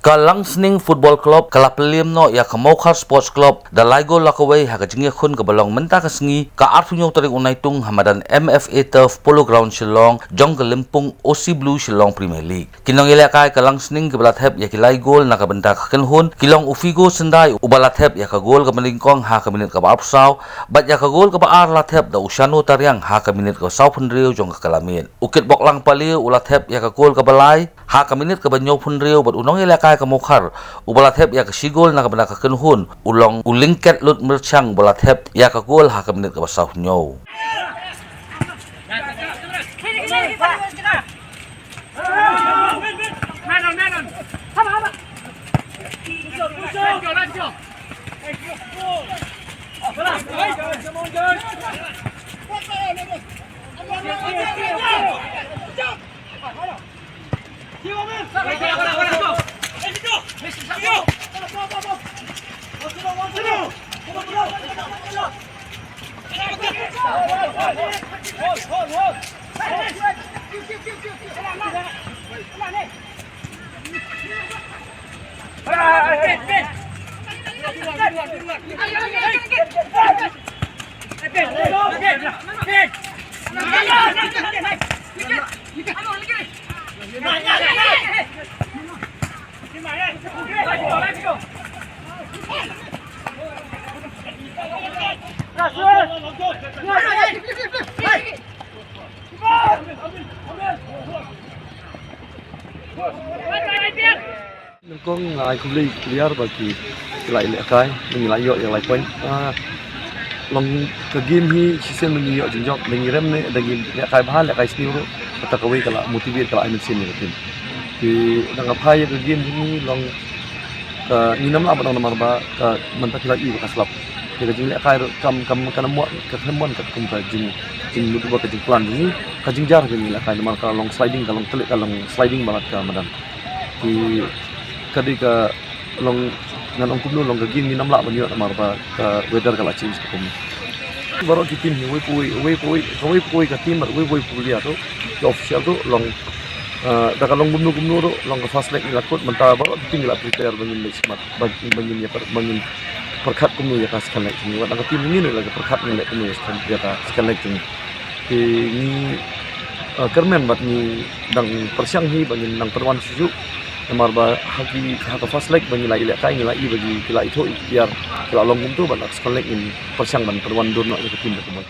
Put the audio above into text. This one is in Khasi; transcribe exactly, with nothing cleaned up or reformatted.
Ka Langsning Football Club ka la pynliem noh ïa ka Mawkhar Sports Club da lai gol la kawei ha ka jingïakhun kaba long mynta ka sngi ka arphew hynñiew tarik u Naitung ha madan M F A Turf, Polo Ground Shillong, jong ka lympung O C Blue Shillong Premier League. Ki nongïalehkai ka Langsning kiba la thep ïa ki lai gol na ka bynta ka kynhun ki long u Figo Syndai uba la thep ïa ka gol kaba nyngkong ha ka minit kaba arphew saw, bad ïa ka gol kaba ar la thep da u Shano Tariang ha ka minit kaba sawphew hynriew jong ka kyllaimiet. U Kitbok Langpaliew u la thep ïa ka gol kaba lai ha ka minit kaba hynñiewphew hynriew, bad u nongïalehkai ka Mawkhar uba la thep ïa ka shi gol na ka bynta ka kynhun u long u Lyngket Lut Myrchang uba la thep ïa ka gol ha ka minit kaba sawphew hynñiew. Nyngkong nga ai khublei ki player ba ki, ki la ïalehkai, ba ngi la ïoh ïa ki lai point. Ah, long ka game hi shisien ba ngi ïoh jingjop, da ngi rem ne, da ngi lehkai bha, lehkai sniew ruh, kata kawei ka la motivate, ka la ai mynsiem ïa ka team. Te dang ka phai ïa ka game hi long ka, ngim lah ban ong namar ba ka, mynta phi la i ba ka slap. Te ka jinglehkai ruh kam, kam, kam, ka khlem mon katkum ka jing, jingmut ba ka jingplan jong ngi, ka jingjar ka jinglehkai namar ka long sliding, ka long tyrlih, ka long sliding palat ka madan. Te ka dei ka long, ngan ong kumno, long ka game ngim lah ban ïoh namar ba ka weather ka la change katkum. Baroh ki team hi, uwei pa uwei, uwei pa uwei, kawei pa kawei ka team, uwei pa uwei player ruh, ki official ruh, long, ah, da ka long kumno kumno ruh, long ka first leg ngi la kut, mynta baroh ki team ngi la prepare ba ngin leit smat, ba, ba ngin ïa pyrkhat kumno ïa ka second leg jong ngi. Wat la ka team jong ngi la ka pyrkhat ngin leit kumno ïa second, ïa ka second leg jong ngi. Te ngi, ah, kyrmen bad ngi dang pyrshang hi ba ngin nang pynwan shuh shuh. Namar ba ha ki, ha ka first leg ba ngi la ïalehkai ngi la i ba ki, ki la ithuh i ki player ki la long kumto, bad la ka second leg ngin pyrshang ban pynwan dur noh ïa ka team da kumno.